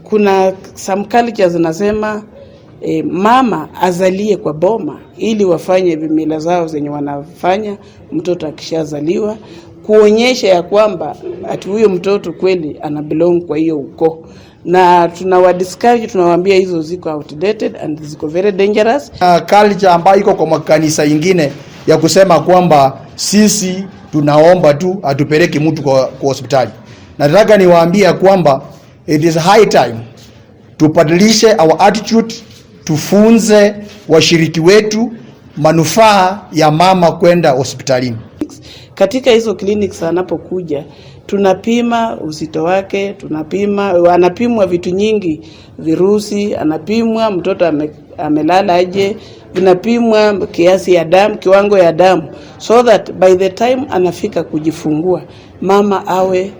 Kuna some cultures zinasema mama azalie kwa boma ili wafanye vimila zao zenye wanafanya mtoto akishazaliwa, kuonyesha ya kwamba ati huyo mtoto kweli ana belong kwa hiyo ukoo, na tunawa discourage, tunawaambia hizo ziko outdated and ziko very dangerous. Culture ambayo iko kwa makanisa ingine ya kusema kwamba sisi tunaomba tu, hatupeleki mtu kwa hospitali. Nataka niwaambie kwamba it is high time tubadilishe our attitude, tufunze washiriki wetu manufaa ya mama kwenda hospitalini. Katika hizo clinics anapokuja, tunapima uzito wake, tunapima, anapimwa vitu nyingi, virusi, anapimwa mtoto amelala aje, vinapimwa kiasi ya damu, kiwango ya damu, so that by the time anafika kujifungua mama awe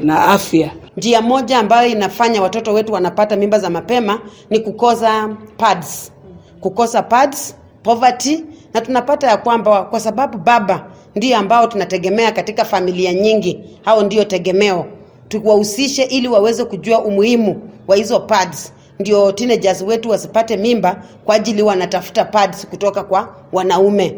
na afya. Njia moja ambayo inafanya watoto wetu wanapata mimba za mapema ni kukosa pads, kukosa pads, poverty, na tunapata ya kwamba kwa sababu baba ndio ambao tunategemea katika familia nyingi, hao ndio tegemeo, tuwahusishe ili waweze kujua umuhimu wa hizo pads, ndio teenagers wetu wasipate mimba kwa ajili wanatafuta pads kutoka kwa wanaume.